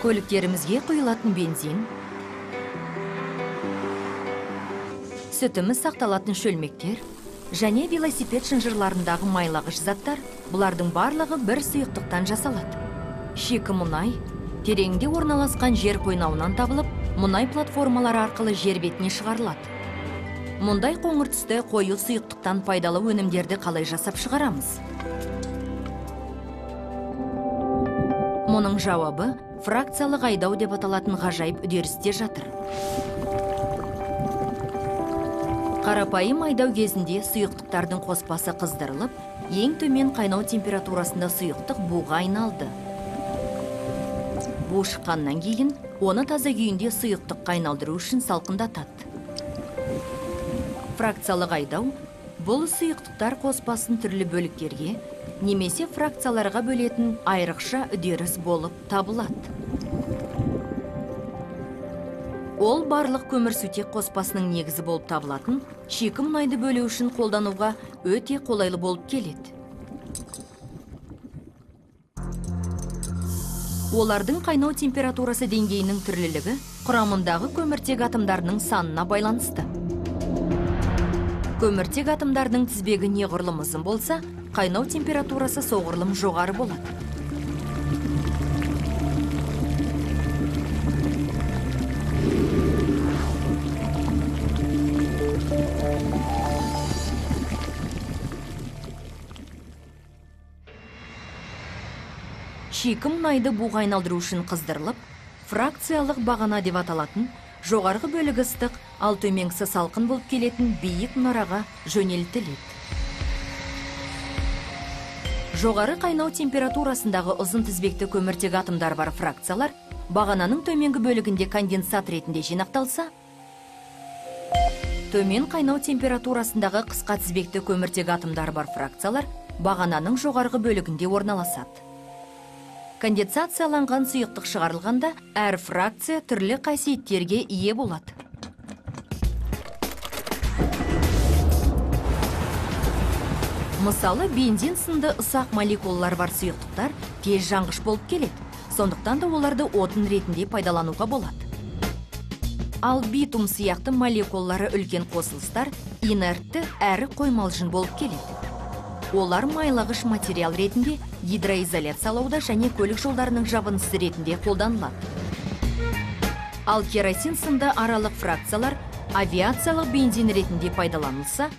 Көліктерімізге құйылатын бензин, сүтіміз сақталатын шөлмектер және велосипед шынжырларындағы майлағыш заттар, бұлардың барлығы бір сұйықтықтан жасалады. Шикі мұнай тереңде орналасқан жер қойнауынан табылып, мұнай платформалары арқылы жер бетіне шығарылады. Мұндай қоңыр түсті қою сұйықтықтан пайдалы өнімдерді қалай жасап шығарамыз? Мұның жауабы фракциялық айдау деп аталатын ғажайып үдерісте жатыр. Қарапайым айдау кезінде сұйықтықтардың қоспасы қыздырылып, ең төмен қайнау температурасында сұйықтық буға айналды. Бу шыққаннан кейін оны таза күйінде сұйықтыққа айналдыру үшін салқындатады. Фракциялық айдау бұл сұйықтықтар қоспасын түрлі бөліктерге немесе фракцияларға бөлетін айрықша үдеріс болып табылады. Ол барлық көмірсутек қоспасының негізі болып табылатын шикі мұнайды бөлу үшін қолдануға өте қолайлы болып келеді. Олардың қайнау температурасы деңгейінің түрлілігі құрамындағы көміртек атомдарының санына байланысты. Көміртек атомдарының тізбегі неғұрлым ұзын болса, қайнау температурасы соғұрлым жоғары болады. Шикі мұнайды буға айналдыру үшін қыздырылып, фракциялық бағана деп аталатын, жоғарғы бөлігі ыстық, ал төменгісі салқын болып келетін биік мұнараға жөнелтіледі. Жоғары қайнау температурасындағы ұзын тізбекті көміртек атомдар бар фракциялар бағананың төменгі бөлігінде конденсат ретінде жинақталса, төмен қайнау температурасындағы қысқа тізбекті көміртек атомдар бар фракциялар бағананың жоғарғы бөлігінде орналасады. Конденсацияланған сұйықтық шығарылғанда әр фракция түрлі қасиеттерге ие болады. Мысалы, бензин сынды ұсақ молекулалар бар сұйықтықтар тез жанғыш болып келеді. Сондықтан да оларды отын ретінде пайдалануға болады. Ал битум сияқты молекулалары үлкен қосылыстар инертті әрі қоймалжың болып келеді. Олар майлағыш материал ретінде гидроизоляциялауда және көлік жолдарының жабындысы ретінде қолданылады. Ал керосин сынды аралық фракциялар авиациялық бензин ретінде пайдаланылса,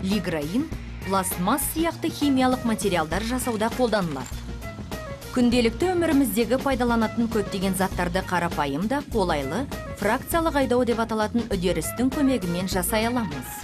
лигроин, пластмасс сияқты химиялық материалдар жасауда қолданылады. Күнделікті өміріміздегі пайдаланатын көптеген заттарды қарапайым да қолайлы фракциялық айдау деп аталатын үдерістің көмегімен жасай аламыз.